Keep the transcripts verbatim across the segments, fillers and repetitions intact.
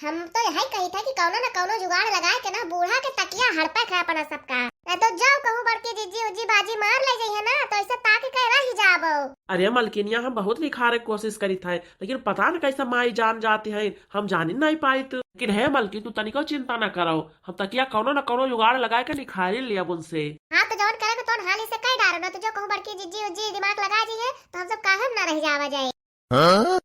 हम तो यही कही था कि कौनो न कौनो जुगाड़ लगाए के ना बूढ़ा के तकिया हड़पे के अपना सबका। ना तो जाओ कहूँ बड़की जिज्जी उज्जी बाजी मार ले जइहे ना, तो ऐसे ताक के रह जाबो। अरे मलकिनिया, हम बहुत निखारे के कोशिश करी थे, लेकिन पता न कैसे माई जान जाती है, हम जानी नहीं पाई तो। लेकिन हे मलकिन, तू तनिको चिंता न करो, हम तकिया कौनो न कौनो जुगाड़ लगाए के निखारी लिया उनसे। हाँ, तो जौन करे के तौन हाली से कह डारो ना, तो जो कहूँ बड़की जिज्जी उज्जी दिमाग लगा जी है, तो हम सब काहे में ना रह जावा जाए। हाँ?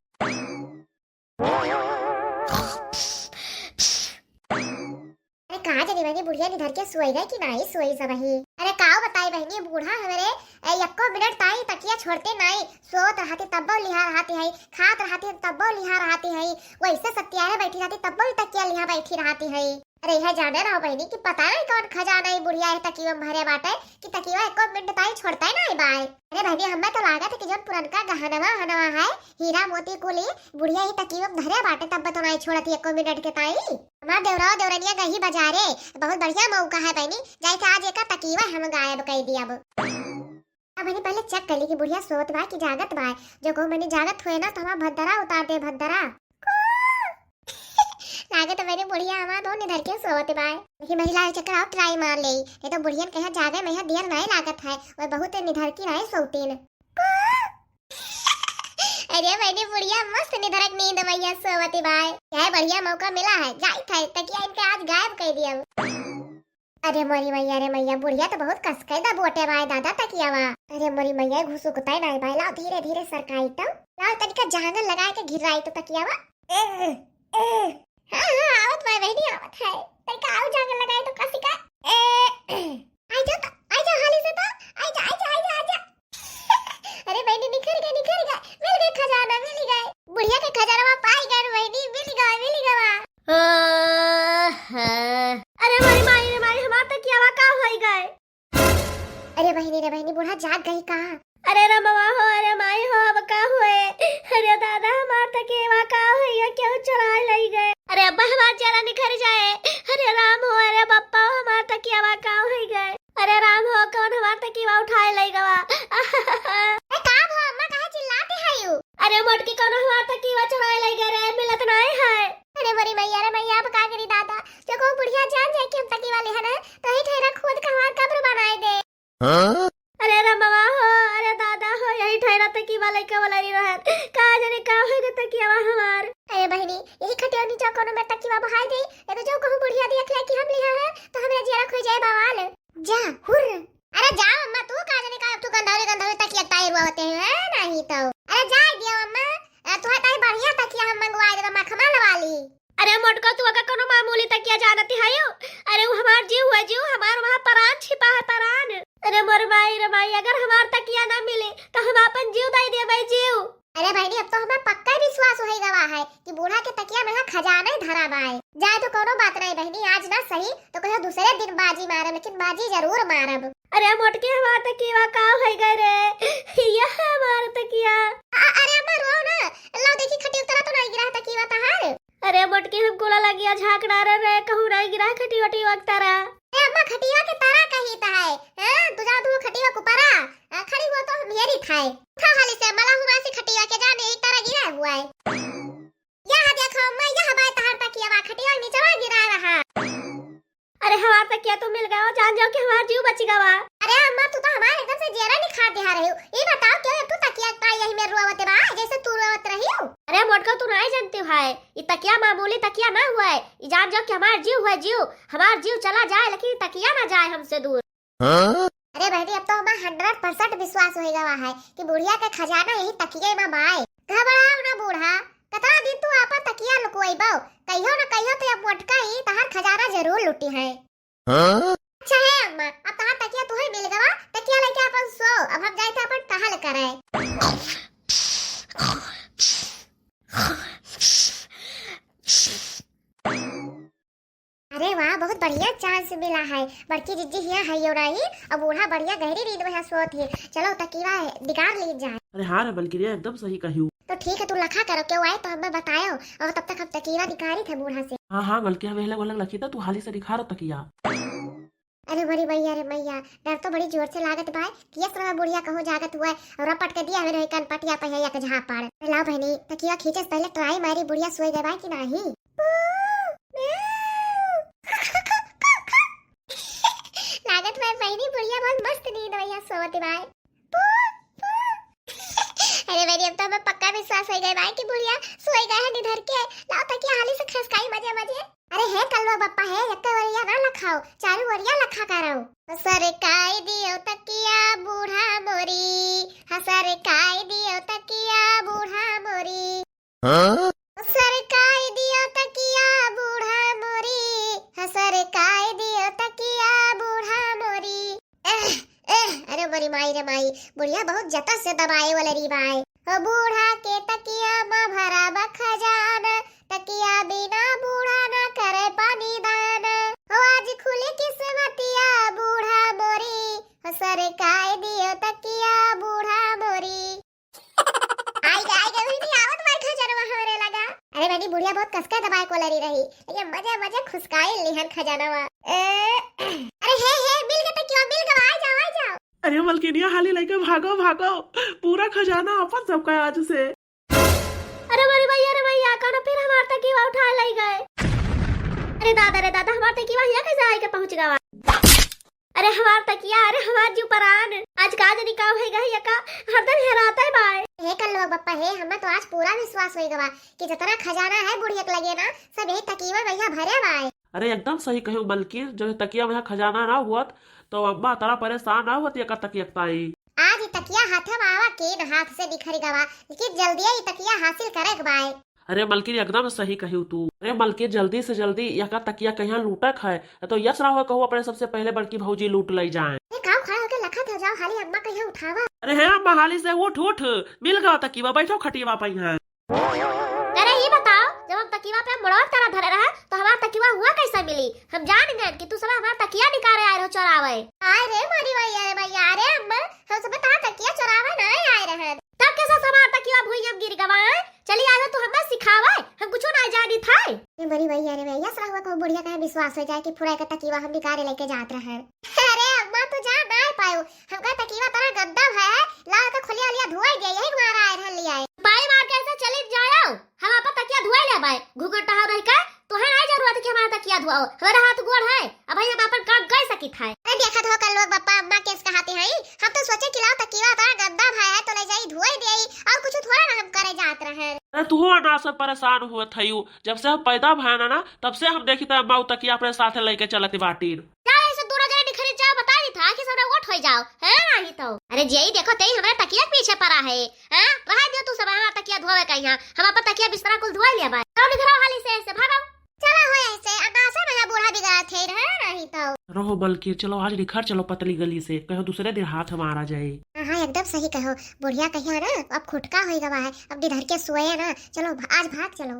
अरे कहाँ जानी बहिनी, बुढ़िया निधर के सोई गए कि नाई सोई सब ही। अरे काव बताई बहिनी, बूढ़ा हमरे, ए, यक्को मिनट ताई तकिया छोड़ते नाई, सोत रहती तब्बो लिहा रहती है, खात रहती तब्बो लिहा रहती है, वैसे सत्यारे बैठी रहती तब्बो ही तकिया लिहा बैठी रहती है। अरे यह जाने रहो बहिनी कि पता नहीं कौन खजाना ही बुढ़िया है तकिया में भरे बाटे कि तकिया एको मिनट ताई छोड़ता ही नहीं बाय। अरे बहिनी, हमें तो लागत है कि जौन पुरनका गहनवा हनवा है, हीरा मोती कुली, बुढ़िया ही तकिया में धरे बाटे, तब तो नहीं छोड़त ही एको मिनट के ताई। हमार देवरा देवरनिया गही बाजारे, बहुत बढ़िया मौका है बहिनी, जाए के आज एका तकिया हम गायब कर दिया अब। अब बहिनी पहले चेक कर ली कि बुढ़िया सोत बा कि जागत बा। जो कहूँ बहिनी जागत हुए ना तो हमार भद्दरा उतार दे, भद्दरा। लागत बहिनी बुढ़िया हमार बहुत निधर के सोत बा। लेकिन महिला चक्कर आओ ट्राई मार ले, नहीं तो बुढ़ियन के यहाँ जागे में यहाँ देर नहीं लागत है, वह बहुत निधर की नहीं सोतीन। अरे बहिनी बुढ़िया मस्त निधरक नींद मैया सोवती बाय। यह बढ़िया मौका मिला है, जाई थे तकिया इनके आज गायब कर दिया। अरे मोरी मैया रे मैया, बुढ़िया तो बहुत कसके दबोटे बाय दादा तकियावा। अरे मोरी मैया, घुसुकतै नाई बाय, लाओ धीरे धीरे सरकाई तो। लाओ तनिका जांगर लगाए के घिराई तो तकियावा। ए, ए, हाँ, हाँ, आवत बाय बहिनी, आवत है। तनिका आउ जांगर लगाई तो कसी का। ए, आई जा तो, आई जा हाली से तो, आई जा, आई जा, आई जा, आई जा। अरे बहिनी, निखर गए, निखर गए, मिल गए खजाना, मिल गए। बुढ़िया के खजानवा पाई गए बहिनी, मिल गए, मिल गवा। ओह। अरे मोरी माई रे माई, हमार तकियावा का होई गए? अरे बहिनी रे बहिनी, बूढ़ा जाग गई का? अरे रमवा हो, अरे माई हो, अब का हुए? अरे दादा, हमार तकियावा का होई गए? केहू चुराए लई गए। अरे अब्बा, हमार जरा निखर जाए। अरे राम हो, अरे बप्पा हो, हमार तकियावा का होई गए? अरे राम हो, कौन हमार तकियावा उठाए लई गवा? ए, का भो अम्मा, काहे चिल्लाते हयू? अरे मोटकी, कौन हमार तकियावा चुराए लई गए रे, मिलत नाई है। अरे मोरी मैया रे मैया, अब का करी दादा, जो कहूँ बुढ़िया जान जाए कि हम तकियावा लेहन है, तो ही ठहरा खुद का हमार कब्र बनाए दे। हाँ? अरे रमवा हो, अरे दादा हो, यही ठहरा तकियावा लइका वाला रही रहत। का जाने का होई गए तकियावा हमार। अरे बहिनी, यही खटिया नीचे कोनो में तकियावा बहाई दे, ये तो जो कहूँ बुढ़िया देख ले कि हम लिहा है, तो हमरा जियरा खोई जाए बवाल। जा, हुर्र। अरे जा अम्मा, तू का जाने का, तू गंधौरी गंधौरी तकिया ताई रुआवते हैं, नहीं तो। अरे जा दिया अम्मा, अ, तुहे ताई बढ़िया तकिया हम मंगवाए देबे मखमल वाली। अरे मोटको, तू अगर कोनो मामूली तकिया जानती है यो? अरे वो हमार जीव हुआ जीव, हमार वहाँ परान छिपा है परान। अरे मोर माई रे माई, अगर हमार तकिया ना मिले तो हम आपन जीव दे देबे जीव। अरे बहिनी, अब तो हमार पक्का विश्वास होई गवा है कि बूढ़ा के तकिया में यहाँ खजाना ही धरा बाय। जाए तो कोनो बात नहीं बहिनी, आज ना सही तो कहो दूसरे दिन बाजी मारब, लेकिन बाजी जरूर मारब। अरे मोटकी, हमार तकिया का होई गए रे? यह हमार तकिया। अ-, अरे अम्मा, रोओ ना, लाओ देखी खटिया उतरा तो नहीं गिरा है तकिया तहार। अरे मोटकी, हम कुला लगिया झाँक डारे रे, कहूँ नहीं गिरा है खटिया वटिया के तरा। ए अम्मा, खटिया के तरा कही ता है, हैं? तू जा तू खटिया के ऊपरा, आ, खड़ी हुआ तो हम हेरी था। उठा हाली से, मला हुआ से खटिया के जाने एक तरा गिरा हुआ है। यह देखो अम्मा, यह बाय तहार तकिया बा, खटिया नीचवा गिरा रहा। अरे हमार तकिया तो मिल गवा, जान जाओ कि हमार जीव बच गवा। अरे अम्मा, तू तो हमार एकदम से जियरा निखार दिहा रही हो। ये बताओ, क्यों तू तकिया का यही में रोवत बा, जैसे तू रोवत रही हो? अरे मोटको, तू नहीं जानती हो, ये तकिया मामूली तकिया ना हुआ है। ये जान जाओ कि हमार जीव हुआ जीव, हमार जीव चला जाए लेकिन ये तकिया ना जाए हमसे दूर। हाँ? अरे बहनी, अब तो हमार हंड्रेड परसेंट विश्वास होई गवा है कि बुढ़िया के खजाना यही तकिया में बाय। घबराओ ना बूढ़ा, कतना दिन तू आपन तकिया लुकवैबो, कहियो ना कहियो तो अब मोटका ही तहार खजाना जरूर लूटी है। हाँ? अच्छा है अम्मा, अब तहार तकिया तुहे मिल गवा, तकिया लेके अपन सो, अब हम जाए थे अपन टहल करे। अरे वाह, बहुत बढ़िया चांस मिला है। बड़की जिज्जी हिया है यो रही, अब बूढ़ा बढ़िया गहरी नींद में है सोत ही। चलो तकिया निकाल ली जाए। अरे हाँ रे बलकिरिया, एकदम सही कहियो। तो ठीक है, तू लखा करो, क्यों आए तो हमें बतायो, और तब तक हम तकिया निकाली थे बूढ़ा से। हाँ हाँ बलकिरिया, वेहला गोलक लखी था, तू हाली से निखारो तकिया। अरे मोरी मैया रे मैया, डर तो बड़ी जोर से लागत बाय। कियस रहा बुढ़िया कहूँ जागत हुआ है और रपट के दिया हमें रोही कनपटिया पे है एक झापड़। लाओ बहनी, तकिया खींचे से पहले ट्राई मारी बुढ़िया सोई गए बाय कि नाही। बहुत मस्त नींद भैया सोवत बाय। पू, पू। अरे मेरी, अब तो हमें पक्का विश्वास होइ गए बाय कि बुढ़िया सोई गए हैं निधर के। लाओ तकिया हाली से खसकाई मजे मजे। अरे हे कलवा बप्पा हे, एक ओरिया ना लखाओ, चारू ओरिया लखा करो। सरकाई दियो तकिया बूढ़ा मोरी, हाँ सरकाई दियो तकिया बूढ़ा मोरी। हाँ? सरकाई दियो तकिया बूढ़ा मोरी, हाँ सरकाई दियो तकिया बूढ़ा मोरी। एह, एह, अरे मोरी माई रे माई, बुढ़िया बहुत जतन से दबाए वाला री बाय। हो बूढ़ा के तकिया मा भरा बा खजाना, तकिया बिना बूढ़ा ना करे पानी दाना। हो आज खुली किस्मतिया बूढ़ा मोरी, हो सरकाई दियो तकिया बूढ़ा मोरी। आई गे, आई गे, वही नहीं आवत बाय खजानवा हमरे लगा। अरे बहनी, बुढ़िया बहुत कसके दबाए को लरी रही, लेकिन मजे मजे खुसकाई लिहन खजानवा। ए, अरे हे, हे, मिल गे तकिया, मिल गे, आई जाओ, आई जाओ। अरे मलकिनिया, हाली लइके भागो, भागो, पूरा खजाना अपन सबका आज से। अरे मोरी भैया रे भैया, कौनो फिर हमार तकिया उठा लइ गए। अरे दादा रे दादा, हमार तकिया हिया कैसे आइके पहुँच गवा? अरे हमार तकिया, अरे हमार जीव परान, आज का जनी का होइ गई यका, हरदम हेराते बाय। हे कल्लुआ बप्पा हे, हमें तो आज पूरा विश्वास होइ गवा कि जितना खजाना है बुढ़िया के लगे ना, सब यही तकिया में भैया भरे बाय। अरे एकदम सही कहो मलकिन, जब तकिया में खजाना ना हुअत तो अम्मा तरा परेशान ना हुअत यका तकिया ताई। आज ई तकिया हाथे में आवा के न हाथ से निखर गवा, लेकिन जल्दी ई तकिया हासिल करे के बाय। अरे मलकिन, एकदम सही कही तू। अरे मलकिन, जल्दी से जल्दी यका तकिया कहिया लूटक है, न तो यस राहुआ कहू अपने सबसे पहले बड़की भौजी लूट लई जाए। ए, काऊ खड़ा होके लखत हो जाओ, हाली अम्मा कहिया उठावा। अरे हे अम्मा, हाली से उठ, उठ, मिल गवा तकिया, बैठो खटिया पे यहाँ। अरे ये बताओ, जब हम तकिया पे मुड़वा तारा धरे रहे, तो हमार तकिया हुआ कैसे मिली? हम जान गए कि तू सब हमार तकिया निकाले आए रहो चोरावे। आय रे मोरी भैया रे भैया, अरे अम्मा, हम सब तारा तकिया चोरावे नहीं आए रहे। तब कैसे हमार तकिया भुइयां गिर गवा है? चली आयो तू हमें सिखावे, हम कुछो ना जानी था। ए बड़ी भैया रे भैया, यस राहुआ को बुढ़िया कहे विश्वास हो जाए कि फुरा के तकिया हम निकाले लेके जात रहे। अरे अम्मा तू जा ना पायो, हमका तकिया तरा गंदा है, ला के खोलिया लिया धोई दे, यही मारा आए रहन लिया है। पाई मार के ऐसे चली जाओ, हम अपन तकिया धोई ले बाय, घुघुटा हो रही का? तोहे नहीं जरूरत कि हमारा तकिया धुआओ, हमारा हाथ गोड़ है, अब हम अपन काम कर सकित है। अरे देखत हो कल्लुआ बप्पा अम्मा केस कहाते हैं, हम तो सोचे कि लाओ तकिया तरा गंदा भाई है तो ले जाई धोई देई, और कुछ थोड़ा ना हम करे जात रहे। अरे तू ना सब परेशान हुआ थयू, जब से हम पैदा भया ना, ना तब से हम देखी त अम्मा उ तकिया अपने साथ लेके चलत बाटीन। जाओ ऐसे दोनों जने निखरी जाओ, बता दी था कि सबने वोट हो जाओ, है नहीं तो। अरे जेई देखो तेई हमारे तकिया के पीछे पड़ा है, हैं? रहा दियो तू सब, हाँ, तकिया धोवे का यहाँ। हम अपन तकिया बिस्तरा कुल धोए लिया बाय। चलो निकरो हाली से, ऐसे भागो। चलो हो ऐसे, अनासे में बूढ़ा बिगड़ा थे, रहे नहीं तो। रहो बल्कि, चलो आज निखर चलो पतली गली से, कहो दूसरे दिन हाथ मारा जाए। हाँ, हाँ, एकदम सही कहो। बुढ़िया कहिया ना, अब खुटका होई गवा है, अब निधर के सोए ना। चलो, भ-, आज भाग चलो।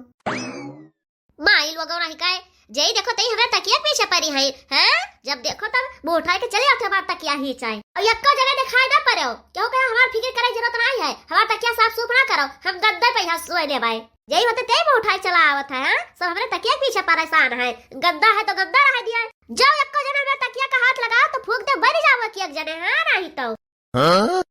माई लोगो नहीं काहे, जेई देखो तेई हमारे तकिया के पीछे पड़ी है, हैं? जब देखो तब मुंह उठाए के चले आते हमार तकिया ही चाहे। और यक्को जगह दिखाई ना पड़े हो, क्यों कहे हमार फिक्र करे जरूरत नहीं है, हमार तकिया साफ सूफ ना करो, हम गद्दे पे यहाँ सोए ले बाय। जेई होते तेई मुंह उठाए चला आवत है, हैं? सब हमारे तकिया के पीछे परेशान है, गंदा है तो गंदा रह दिया। जब यक्को जने हमारे तकिया का हाथ लगा तो फूंक दे, बन जाओ कि एक जने, हाँ, नहीं तो। हाँ?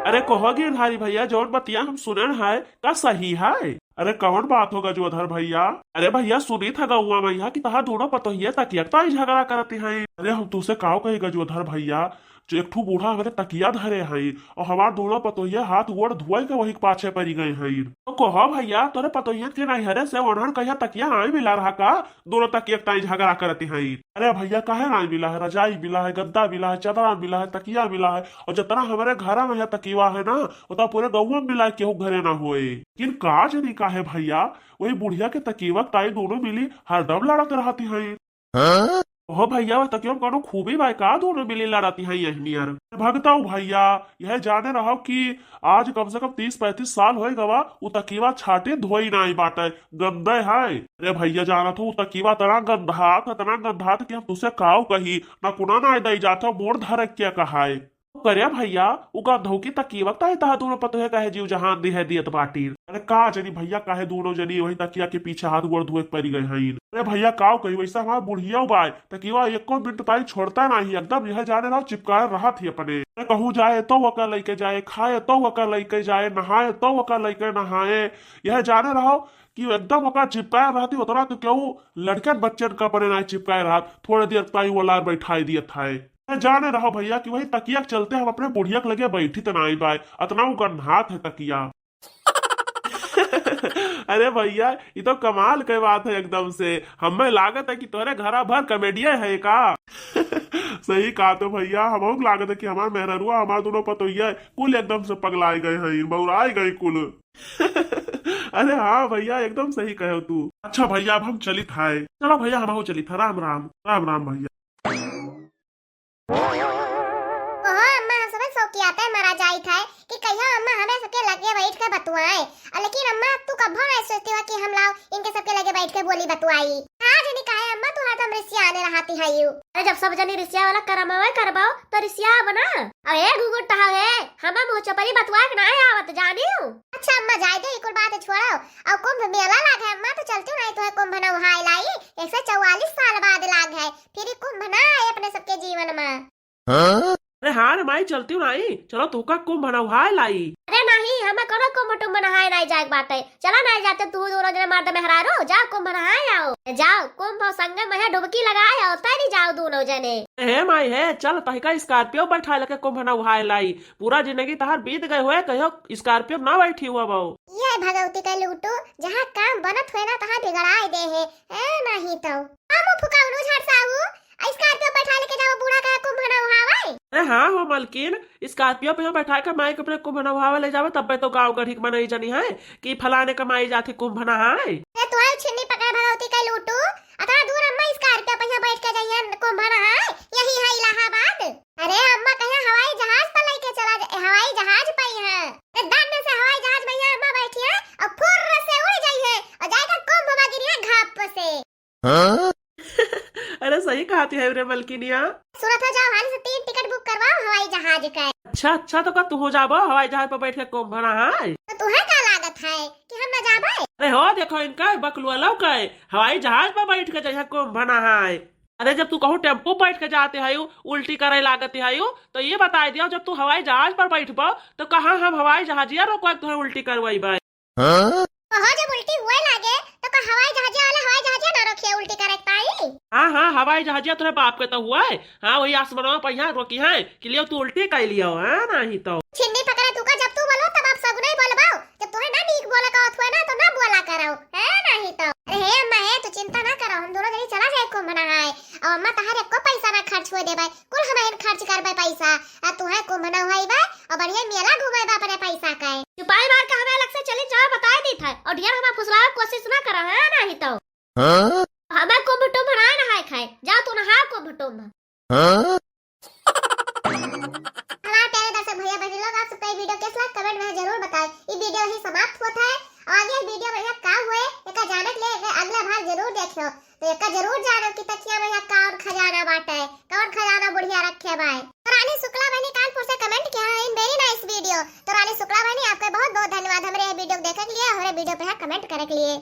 अरे कहो गिरधारी भैया, जौन बतिया हम सुनन है, का सही है? अरे कौन बात हो गजोधर भैया? अरे भैया सुनी था गौवा में यहाँ कि तहा दोनों पतोहिया तकिया ताई झगड़ा करती हैं। अरे हम तुसे काव कही गजोधर भैया, जो एक ठू बूढ़ा हमारे तकिया धरे हैं और हमार दोनों पतोहिया हाथ गोड़ धोए के वही के पाछे पड़ी गए हैं। तो कहो भैया, तोरे पतोहिया के नहीं हरे से ओनहन कहिया तकिया नहीं मिला रहा का? दोनों तकिया ताई झगड़ा करती हैं। अरे भैया, काहे ना मिला है? रजाई मिला है, गद्दा मिला है, चदरा मिला है, तकिया मिला है, और जितना हमारे घरा में है तकिया है ना, उतना पूरे गौवा में मिला है, केहू घरे ना होए। लेकिन का जानी काहे भैया, वही बुढ़िया के तकिया ताई दोनों मिली हरदम लड़त रहती हैं। हाँ? ओहो भैया, वो तकिया में कोनो खूबी बाय का, दोनों मिली लड़ती हैं यही नियर? भगताऊ भैया, यह जाने रहो कि आज कम से कम तीस पैंतीस साल होए गवा, उ तकिया छाटे धोई नाई बाटे, गंदे है। अरे भैया, जानत हो, उ तकिया इतना गंधात, इतना गंधात कि हम तुसे काव कही, ना कुना नाई दई जात हो, मोर धरे के कहाए। करे भैया, उ गंधऊ की तकिया ताई तहा दोनों पतोहे कहे जीव जहान दी है दियत बाटी। अरे का जनी भइया, काहे दूनो जनी वही तकिया के पीछे हाथ गोड़ धोए के परि गए हईन। अरे भइया, काव कही, वैसा हमार बुढ़िया बाय, तकिया एको मिनट ताई छोड़ता नाही, एकदम यह जाने रहो चिपकाए रहत ही अपने। अरे कहूँ जाए तो ओकर लइके जाए, खाए तो ओकर लइके जाए, नहाए तो ओकर लइके नहाए, यह जाने रहो कि एकदम ओकर चिपकाए रहती, उतना तो केहू लड़कन बच्चन का अपने नाही चिपकाए रहत, थोड़े देर ताई वो लार बैठाए दियत है। अरे जाने रहो भइया कि वही तकिया के चलते हम अपने बुढ़िया के लगे बैठी त नाही बाय, अतना उ गन्हात है तकिया। अरे भइया, ई तो कमाल के बात है एकदम से। हमें लागत है कि तोरे घरा भर कॉमेडियन है का? सही कहा तो भइया, हमहू के लागत है कि हमार मेहररुआ, हमार दूनो पतोहिया कुल एकदम से पगलाए गए हैं, बौराए गए कुल। अरे हाँ भइया, एकदम सही कहे तू। अच्छा भइया, अब हम चलित है। चलो भइया, हमहू चलित है। राम राम, राम राम भइया। ओहो अम्मा, हम सबे सौकियाते मरा जाइत है कि कहियो अम्मा हमें सबके लगे बैठ के बतुआए। और लेकिन अम्मा, तू कभो नहीं सोचती हो कि हम लाओ इनके सबके लगे बैठ के बोली बतुआई। का जनी काहे अम्मा, तू हरदम रिसियाने रहती है यू। अरे जब सब जनी रिसिया वाला करमवे करबाओ तो रिसिया बना। अब ए घुघुट टहा है, हमें मुँह चपरी बतुआ के ना आवत जानियो। अच्छा अम्मा, जाए दे, ई कुल बात छोड़ो। और कुंभ मेला लाग है अम्मा, तो चलती हूँ नहीं तो है कुंभ नहाए लाई। एक सौ चौवालीस साल बाद लाग है, फिर ई कुंभ ना आए अपने सबके जीवन में। अरे हाँ रे माई, चलती हूँ नाई, चलो तोहका कुंभ नहाए लाई। अरे नहीं, हमें कोनो कुंभ टुंभ नहाए नाई जाए के बाटे। चला नाई जाते, तू दूनो जने मर्द मेहरारू, जाओ कुंभ नहाए आओ। जाओ कुंभ और संगम में डुबकी लगाए आओ, तैरी जाओ दूनो जने। हे माई हे, चल तहिका स्कॉर्पियो बैठाए लके कुंभ नहाए लाई। पूरा जिंदगी तहार बीत गए हुए, कहियो स्कॉर्पियो ना बैठी हुआ बाऊ। ये भगवती का लूटू, जहाँ काम बनत हुए ना तहाँ बिगड़ाए दे है, ए नहीं तो। हम फुकाउनु झाड़ साहू, स्कॉर्पियो बैठा लेके जाओ बूढ़ा का कुंभ नहावे। अरे हाँ हो मलकिन, स्कॉर्पियो पे बैठा के माई के अपने कुंभ नहावे ले जावे, तब्बे तो गाँव गढ़ी के मनई जनी है कि फलाने का माई जाती कुंभ नहाए। अरे तू है छिन्नी पकड़े भगवती का लूटू, अतना दूर अम्मा स्कॉर्पियो पे बैठ के जाइए कुंभ नहाए, यही है इलाहाबाद। अरे अम्मा कहिया हवाई जहाज पर लेके चला जा, हवाई जहाज पे ही है। ए, दंड से हवाई जहाज में यहाँ अम्मा बैठी है और फुर्र से उड़ जाई है और जाएगा कुंभ में गिरी है घाप से। हाँ? अरे सही कहती है रे मलकिनिया। सूरत हो जाओ, हाल से तीन टिकट बुक करवाओ हवाई जहाज का। अच्छा, अच्छा, तो का तू हो जाबो हवाई जहाज पर बैठ के कुंभ नहाए? तो तुम्हें का लागत है कि हम ना जाबे? अरे हो देखो इनका बकलुआ लौका है, हवाई जहाज पर बैठ के जइहा कुंभ नहाए। अरे जब तू कहूँ टेम्पो बैठ के जाते है, उल्टी करे लागते है, तो ये बताई दियो, जब तू हवाई जहाज पर बैठबो, तो कहाँ हम हवाई जहाजिया रोकवा के तुहे उल्टी करवाई बाई? हाँ? कहो जब उल्टी हुए लागे, तो का हवाई जहाजिया वाला हवाई जहाजिया ना रोकिए उल्टी करे के पाई? हाँ, हाँ, हवाई जहाजिया तोरे बाप के तो हुआ है। हाँ, वही आसमानवा पर यहाँ रोकी है कि लियो तू उल्टी कर लियो, हाँ, नहीं तो। छिन्नी पकड़े तू का, जब तू बोलो तब आप सगुने बोलबाओ। जब तोहे ना नीक बोले का होत हुए ना, तो ना बोला करो, है नहीं तो। अरे हे अम्मा, हे, तू चिंता ना करो, हम दोनों जनी चला जाए कुंभ नहाए। अब अम्मा, तहार एको पैसा ना खर्च हुए देबे, कुल हम खर्च करबे पैसा। आ तू है कुंभ नहाइबे और बढ़िया मेला घूमेबे अपने पैसा का। चुपाई मार के हमें अलग से चली जाओ, बताए दी था, और ढेर हमें फुसलावे कोशिश ना करो, है नहीं तो। हाँ? हमें कुंभ टुंभ ना नहाए खाए, जाओ तू नहा कुंभ टुंभ। हाँ? हमारे प्यारे दर्शक भैया बहन लोग, आप सबका ये वीडियो कैसा लगा कमेंट में जरूर बताएं। ये वीडियो यहीं समाप्त होता है और आगे वीडियो में यहाँ का हुए, एका जाने के लिए एका अगला भाग जरूर देखियो। तो एका जरूर जानो कि तकिया में यहाँ कौन खजाना बाटे, कौन खजाना बुढ़िया रखे बाय। तो रानी शुक्ला बहनी कानपुर से कमेंट किया है in very nice video। तो रानी शुक्ला बहनी आपका बहुत बहुत धन्यवाद हमारे ये वीडियो को देखने के लिए, हमारे वीडियो पे यहाँ कमेंट करने के लिए।